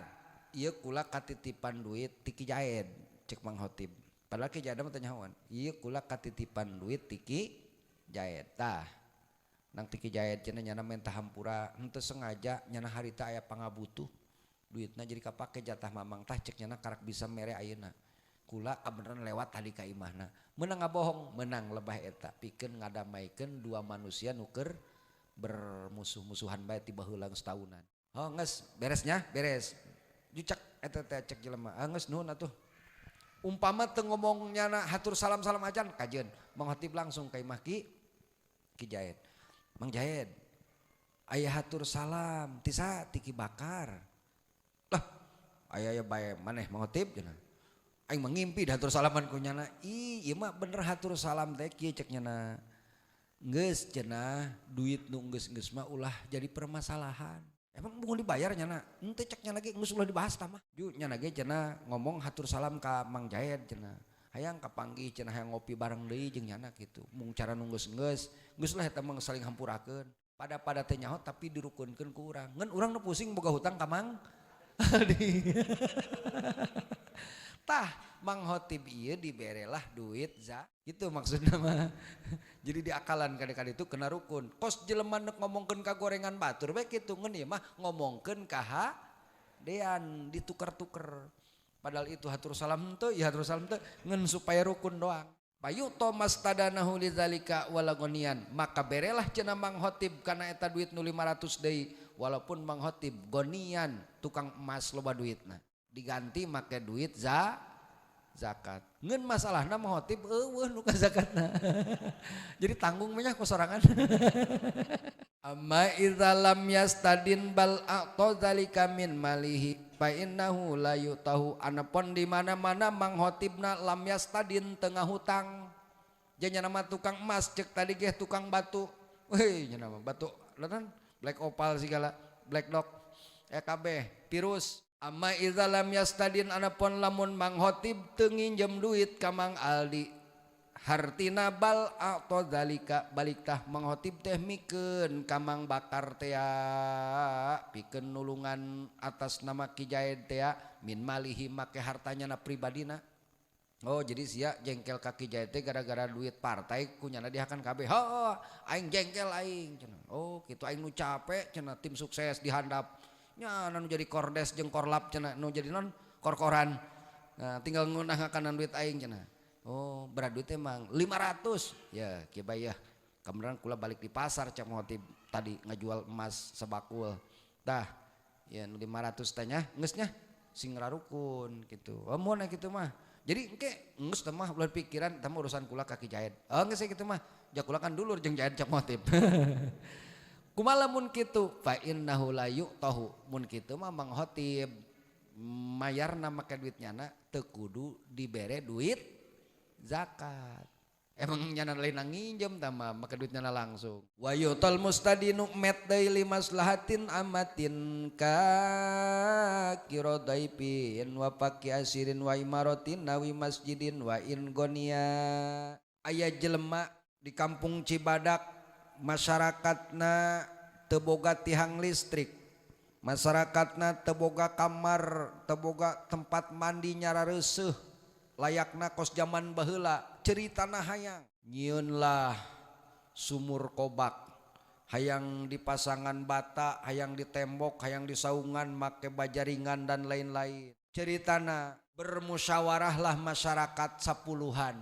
A: ieu kula katitipan duit ti Ki Jaed cek Mang Khotib. Padahal Ki Jaed mah teu nyahoan. Ieu kula katitipan duit ti Ki Jaed. Tah. Nang ti Ki Jaed cenah nyana menta hampura henteu sengaja nyana harita aya pangabutuh. Duitna jadi kapake jatah mamang tah cek nyana karak bisa mere ayeuna. Kula kabeneran lewat tadi ka imahna. Meunang ngabohong, meunang lebah eta pikeun ngadamaikeun dua manusia nu keur bermusuh-musuhan bae ti baheula geus taunan. Oh geus beresnya, beres. Jucak eta teh cek jelema. Ah geus nuhun atuh. Umpama teu ngomong nyana hatur salam-salam acan kajeun. Mang Khotib langsung ka imah Ki Jaed. Mang Jaed, aya hatur salam ti saha? Ti Ki Bakar. Lah, aya aya bae maneh Mang Khotib cenah. Aing mah ngimpi da hatur salaman ku nyana. Ih, ieu mah bener hatur salam teh kieu cek nyana. Geus cenah duit nu geus-geus mah ulah jadi permasalahan. Emang mau dibayar nyana? Henteu cek nyana ge geus ulah dibahas tah mah. Ju nyana ge cenah ngomong hatur salam ka Mang Jaed cenah. Hayang kapanggih cenah hayang ngopi bareng deui jeung nyana kitu. Mung cara nu geus-geus, geus lah eta mah saling hampurakeun. Pada-pada teh nyaho tapi dirukunkeun ku urang. Ngan urang nu pusing boga hutang ka Mang Aldi. Tah Mang Khotib ieu diberelah duit za. Gitu maksudna mah. Jadi diakalan kadang-kadang itu kena rukun. Kos jelema nek ngomongkeun ka gorengan batur bae kitu ngeun ieu mah ngomongkeun ka hadean dituker-tuker. Padahal itu hatur salam henteu, ieu hatur salam teu ngeun supaya rukun doang. Payu Thomas tadanahu lidzalika walagonian, maka berelah cenah Mang Khotib kana eta duit nu 500 deui walaupun Mang Khotib gonian tukang emas loba duitna. Diganti make duit zakat. Ngeun masalahna Mang Khotib eueuh nu ka zakatna. Jadi tanggung mah nya ku sorangan. Amma idza lam yastadin bal a'ta zalika min malihi fa innahu la yutahu. Anapun di mana-mana Mang Khotibna lam yastadin tengah hutang. Janya nama tukang emas cek tadi geh tukang batu. Weh nya nama batu kan black opal segala, black dog, EKB, virus. Amma idza lam yastadin anapun lamun Mang Khotib teu nginjem duit ka Mang Aldi. Hartina bal atau zalika balik tah Mang Khotib teh mikeun ka Mang Bakar tea pikeun nulungan atas nama Ki Jaed tea min malihi make hartanya na pribadina. Oh jadi sia jengkel ka Ki Jaed teh gara-gara duit partai kunyana dihakan kabeh. Oh aing jengkel aing cenah. Oh kitu aing nu capek cenah tim sukses dihandap. Nya nu jadi kordes jeung korlap cenah nu jadi non korkoran. Nah tinggal ngunah ngakanan duit aing cenah. Oh, berapa duit emang? 500. Ya, kieu bae ya. Kebenaran kula balik di pasar cek Mang Hotib tadi ngajual emas sebakul. Tah, ya 500 tanya, geus nya sing rarukun gitu. Oh, mun kitu mah. Jadi engke geus teh mah ulah pikiran tah urusan kula ka Ki Jaid. Oh, geus kitu mah. Ja kula kan dulur jeung Jaid cek Mang Hotib. Kumaha lamun kitu? Fa innahu la yu'tahu. Mun kitu mah Mang Hotib mayarna make duit nyana teu kudu dibere duit zakat. Emang nyana lain nginjem tah mah make duit nyana langsung. Wa yutal mustadinu met deui li maslahatin amatin ka kirodaipin wa paki asirin wa imaratin nawi masjidin wa in gonia. Aya jelema di kampung Cibadak masyarakatna teu boga tihang listrik, masyarakatna teu boga kamar, teu boga tempat mandi nyarareuseuh layakna kos zaman baheula. Ceritana hayang nyieunlah sumur kobak, hayang dipasangan bata, hayang ditembok, hayang disaungan make bajaringan dan lain-lain. Ceritana bermusyawarahlah masyarakat 10-an.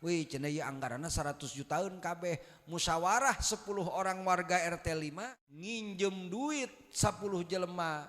A: Wih, cenah ieu anggaranna 100 jutaan kabeh. Musyawarah 10 orang warga RT 5 nginjem duit 10 jelema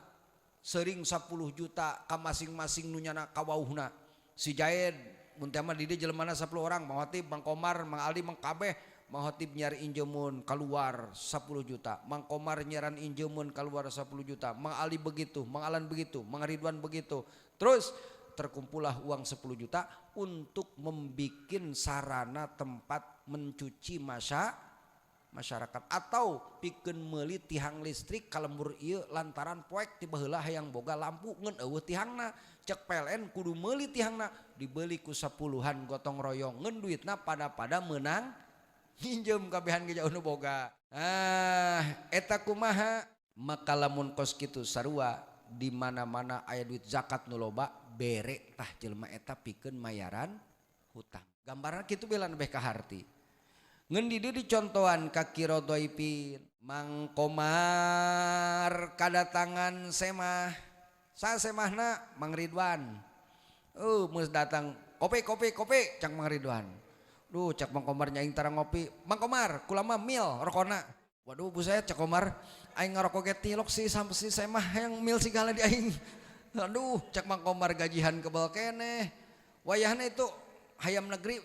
A: sering 10 juta ka masing-masing nu nyana kawauhna. Si Jaid mun teh mah di dieu jelemana 10 orang, Mang Hotib, Mang Komar, Mang Aldi, Mang kabeh. Mang Hotib nyari injemun keluar 10 juta, Mang Komar nyaran injemun keluar 10 juta, Mang Ali begitu, Mang Alan begitu, Mang Ridwan begitu. Terus terkumpullah uang 10 juta untuk membikin sarana tempat mencuci masyarakat atau pikeun meuli tihang listrik kalembur ieu lantaran poek ti baheula hayang boga lampu ngeun eueuh tihangna. Cek PLN kudu meuli tihangna, dibeli ku 10-an gotong royong ngeun duitna pada-pada meunang nginjem kabehan ge jauh nu boga. Ah, eta kumaha? Maka lamun kos kitu sarua di mana-mana aya duit zakat nu loba bere tah jelema eta pikeun mayaran hutang. Gambaran kitu bela beh kaharti. Ngeun di dieu dicontohan ka kirodoipin Mang Komar kadatangan semah. Sa semahna Mang Ridwan. Geus datang kopi kopi kopi cak Mang Ridwan. Duh cak Mang Komar nyaing tara ngopi. Mang Komar kula mah mil rokona. Waduh buset cak Komar aing ngarokok ge tilok si sampe si semah yang mil sigala di aing. Aduh cak Mang Komar gajihan kebel keneh. Wayahna itu hayam negeri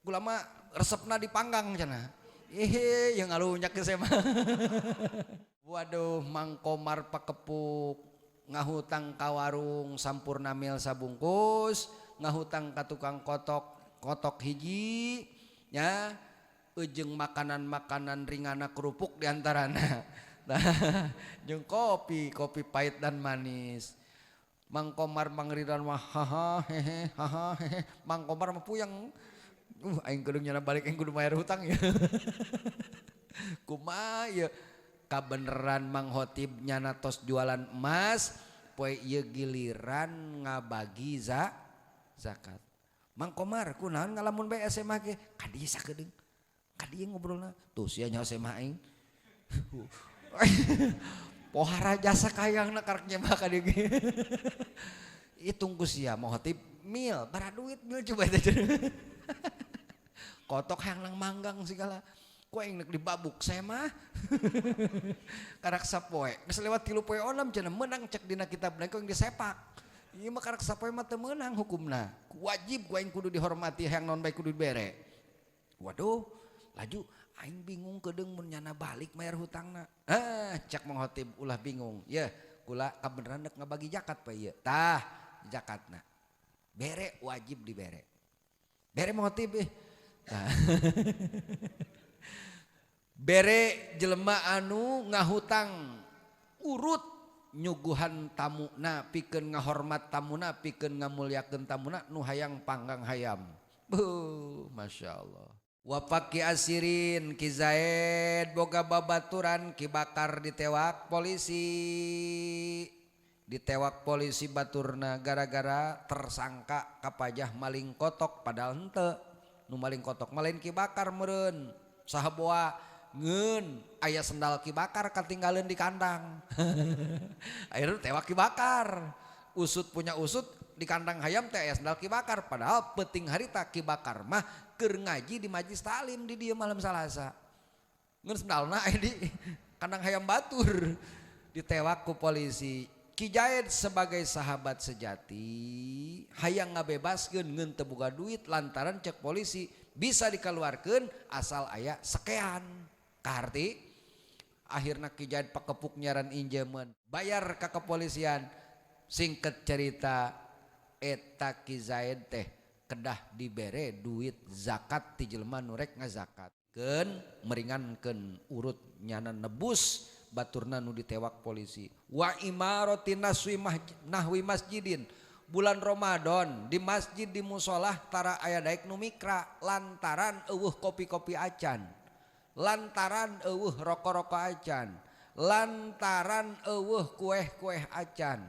A: kula mah resepna dipanggang cenah. Ihi yang ngalunyak ke semah. Waduh Mang Komar pakepuk ngahutang ka warung sampurna mil sabungkus, ngahutang ka tukang kotok kotok hiji nya ujung makanan-makanan ringana kerupuk diantarana. Nah, jeung kopi, kopi pahit dan manis. Mang Komar Mang Ridwan mah haha hehe haha hehe. Mang Komar mah puyeng. Aing kudu nyana balik aing kudu bayar hutang ya. Kumaha ya? Kabeneran Mang Hotib nyana tos jualan emas, poe ieu giliran ngabagi zakat. Mang Komar kunaon ngalamun bae SMA ge? Ka dieu sakedeung. Ka dieu ngobrolna. Tuh sia nyaho SMA aing. Pohara jasa kayangna karek nyembah ka dieu ge. Hitung ku sia Mang Hotib mil, bara duit mil coba eta. Kotok hayang nang manggang segala. Ku aing nek dibabuk saya mah. Karak sapoe, geus lewat 3 poe onam cenah meunang cek dina kitab ku aing disepak. Ieu mah karak sapoe mah teu meunang hukumna. Wajib ku aing kudu dihormati hayang naon bae kudu dibere. Waduh, laju aing bingung kedeung mun nyana balik mayar hutangna. Ah, cek Mang Hotib ulah bingung. Yeuh, kula kabeneran nek ngabagi zakat pa ieu. Tah, zakatna. Bere wajib dibere. Bere Mang Hotib ih. Tah. Bere jelema anu ngahutang urut nyuguhan tamuna pikeun ngahormat tamuna pikeun ngamulyakeun tamuna nu hayang panggang hayam. Beuh, Masya Allah. Wafaki asirin Ki Zaid boga babaturan Ki Bakar ditewak polisi. Ditewak polisi baturna gara-gara tersangka kapajah maling kotok padahal henteu. Nu maling kotok malain Ki Bakar meureun. Saha boa ngeun aya sendal Ki Bakar katinggalin di kandang. Akhirnya tewak Ki Bakar. Usut punya usut Di kandang hayam teh aya sendal Ki Bakar, padahal peuting harita Ki Bakar mah keur ngaji di majlis taklim di dieu malam Salasa. Ngeun sendalna aya di kandang hayam batur. Ditewak ku polisi. Ki Jaid sebagai sahabat sejati hayang ngabebaskeun ngeun teu boga duit lantaran cek polisi bisa dikeluarkeun asal aya sekean. Kaharti akhirna Ki Jaid pakepuk nyaran injemen, bayar ka kepolisian. Singkat cerita eta Ki Zaid teh kedah dibere duit zakat ti jelema nu rek ngazakat. Keun meringankeun urut nyana nebus baturna nu ditewak polisi. Wa imarati nahwi masjidin, bulan Ramadan di masjid di musolah tara aya daek nu mikra lantaran eueuh kopi-kopi acan, lantaran eueuh rokok-rokok acan, lantaran eueuh kueh-kueh acan.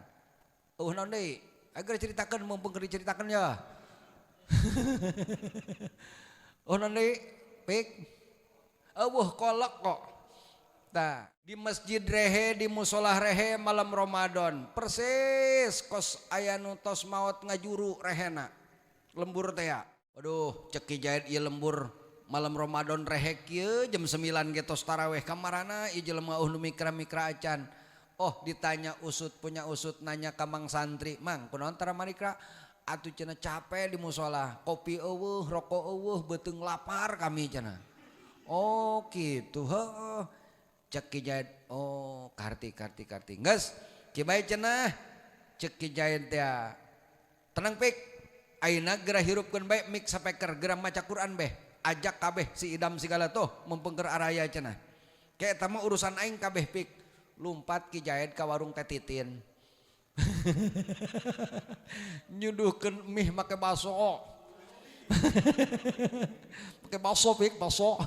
A: Eueuh naon deui? Agar ceritakeun mumpung keur diceritakeun ya. Eueuh naon deui? Pik. Eueuh kolek kok. Tah, di masjid rehe, di musolah rehe malam Ramadan persis kos aya nu tos maot ngajuru rehena lembur teh ya. Aduh, cek Ki Jaid ieu lembur malam Ramadan rehe kieu jam 9 ge tos taraweh kamarana ieu jelema eueuh nu mikra-mikra acan. Oh, ditanya usut punya usut nanya ka mang santri, "Mang, kunaon tara marikra?" Atuh cenah capek di musolah, kopi eueuh, rokok eueuh, beuteung lapar kami cenah. Oh, gitu heuh. Cek Ki Jaid, oh karti karti karti. Geus, kieu bae cenah. Cek Ki Jaid teh, tenang pik, ayeuna geura hirupkeun bae mik sapeker, geura maca Quran beh. Ajak kabeh si idam segala tuh mumpung keur araya cenah. Ke eta mah urusan aing kabeh pik. Lumpat Ki Jaid ka warung Teh Titin. Nyuduhkeun mie make baso. Make baso pik, baso.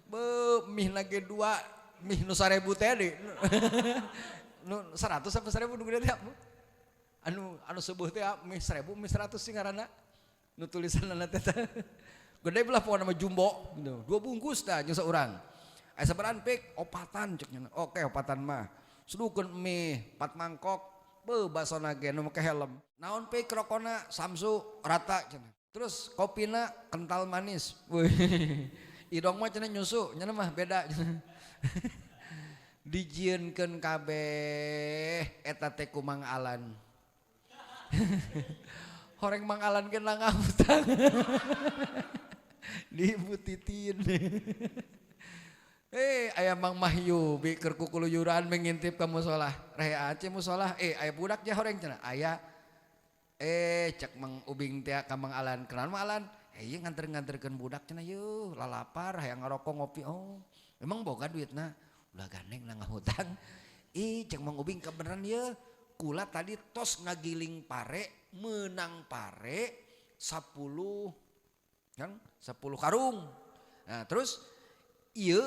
A: Be mie lagi dua, mie nu 1000 teh di. Nu 100 sampai 1000 nu gede teh. Anu anu sebuh teh mie 1000, mie 100 sih ngaranna. Nu tulisanna teh. Gede belah pokona mah jumbo gitu. 2 bungkus tah jeung saurang. Aya sabaraan pik, opatan cek nya. Oke, opatan mah. Sudukeun mie 4 mangkok, beuh basona ge nu make helm. Naon pik rokona Samsu rata cenah. Terus kopina kental manis. Wih. Idong mah cenah nyusu, nya mah beda. Dijieunkeun kabeh eta teh ku Mang Alan. Horeng Mang Alan ge nangahutang. Di Ibu Titin. Aya Mang Mahyu bi keur kukuluyuran mengintip ka musolah. Rehe ace musolah, aya budak je horeng cenah. Aya cek Mang Ubing teh ka Mang Alan. Kunaon Mang Alan? Ieu nganter-nganterkeun budak cenah yeuh, lalapar hayang ngarokok ngopi. Oh, emang boga duitna? Ulah gandeng na ngahutang. Ih, cek Mang Ubing kebeneran yeuh. Kula tadi tos ngagiling pare, menang pare 10 kan 10 karung. Nah, terus ieu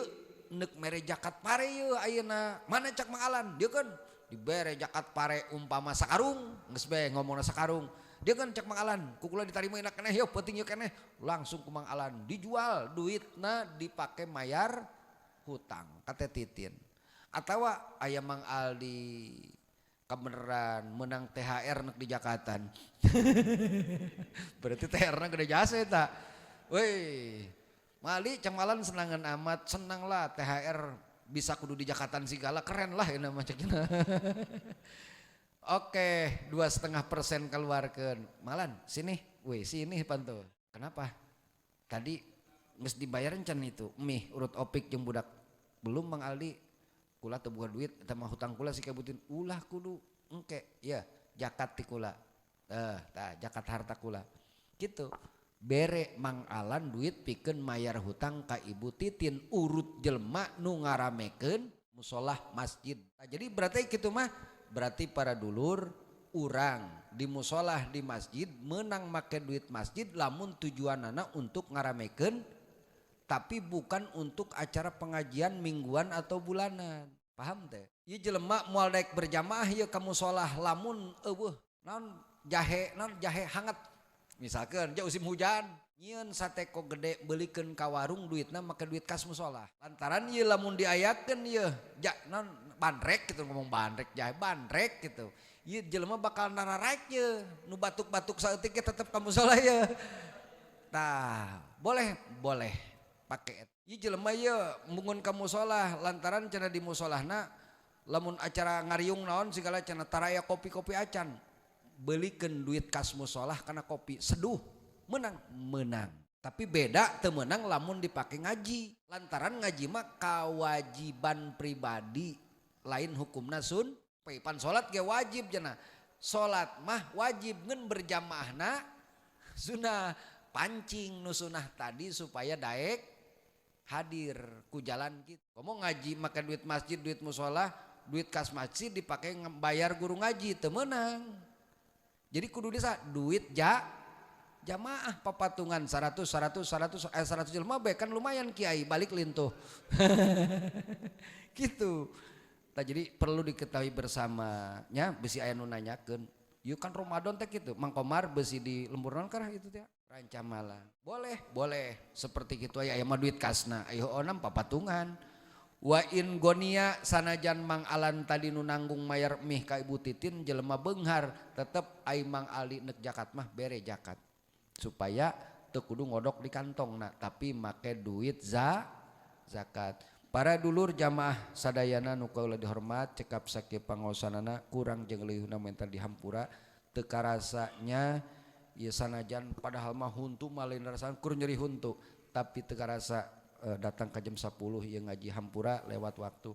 A: nek mere jakat pare yeuh ayeuna. Mana cak Mang Alan? Dia kan dibere jakat pare umpama sakarung, geus bae ngomongna sakarung. Dia kan cak Mang Alan, ku kula ditarima enak keneh yeuh, penting yeuh keneh. Langsung ku Mang Alan dijual, duitna dipake mayar hutang ka Teh Titin. Atawa aya Mang Aldi kebeneran menang THR nek di Jakatan. Berarti THR-na gede jasa eta. Woi, Mali cak Malan senangan amat, senang lah THR bisa kudu di Jakatan segala, keren lah ini mah cekna. Oke, 2,5% keluarkan. Malan, sini, woi sini pantu. Kenapa? Tadi geus dibayarin can itu, mie urut opik jeung budak. Belum Mang Aldi, kula teu boga duit, eta mah hutang kula si kabutin. Ulah kudu engke, ya jakat ti kula. Tah jakat harta kula. Gitu. Bere Mang Alan duit pikeun mayar hutang ka Ibu Titin urut jelema nu ngaramekeun musolah masjid. Nah, jadi berarti kitu mah berarti para dulur urang di musolah di masjid menang make duit masjid lamun tujuanana untuk ngaramekeun tapi bukan untuk acara pengajian mingguan atau bulanan. Paham teh? Ieu jelema moal daek berjamaah ieu ka musolah lamun eueuh naon jahe hangat. Misalkan ja musim hujan nyieun sateko gede beulikeun ka warung duitna make duit kas musolah. Lantaran ieu lamun diayakeun ieu ja naon bandrek gitu ngomong bandrek jahe bandrek gitu. Ieu jelema bakal nararaek ye, nu batuk-batuk saeutik ge tetep ka musola ye. Tah, boleh, boleh pake. Ieu jelema ieu embungeun ka musola lantaran cenah di musolahna lamun acara ngariung naon segala cenah taraya kopi-kopi acan. Beulikeun duit kas musolah kana kopi, seduh, menang, menang. Tapi beda teu meunang lamun dipake ngaji. Lantaran ngaji mah kawajiban pribadi, lain hukumna sun. Pan salat ge wajib cenah. Salat mah wajib ngeun berjamaahna sunah. Pancing nu sunah tadi supaya daek hadir ku jalan kitu. Komo ngaji make duit masjid, duit musola, duit kas masjid dipake bayar guru ngaji teu meunang. Jadi kudu disa duit jamaah papatungan 100 100 100 100 jelema bae kan lumayan kiai balik lintuh. Gitu. Tah jadi perlu diketahui bersama nya bisi aya nu nanyakeun. Ieu kan Ramadan teh kitu, Mang Komar besi di lembur naon karah itu teh? Rancamala. Boleh, boleh. Seperti kitu aya mah duit kasna. Ayo onam papatungan. Wa in gonia sanajan Mang Alan tadi nu nanggung mayar mih ka Ibu Titin jelema beunghar tetep ai Mang Ali nek zakat mah bere zakat. Supaya teu kudu ngodok di kantongna tapi make duit zakat. Para dulur jamaah sadayana nu kaula dihormat cekap sakieu pangaosanana kurang jeung leuwihna menta dihampura teu karasanya ieu sanajan padahal mah huntu mah lain rasaan kur nyeri huntu tapi teu karasa datang ka jam 10 ieu ngaji hampura lewat waktu.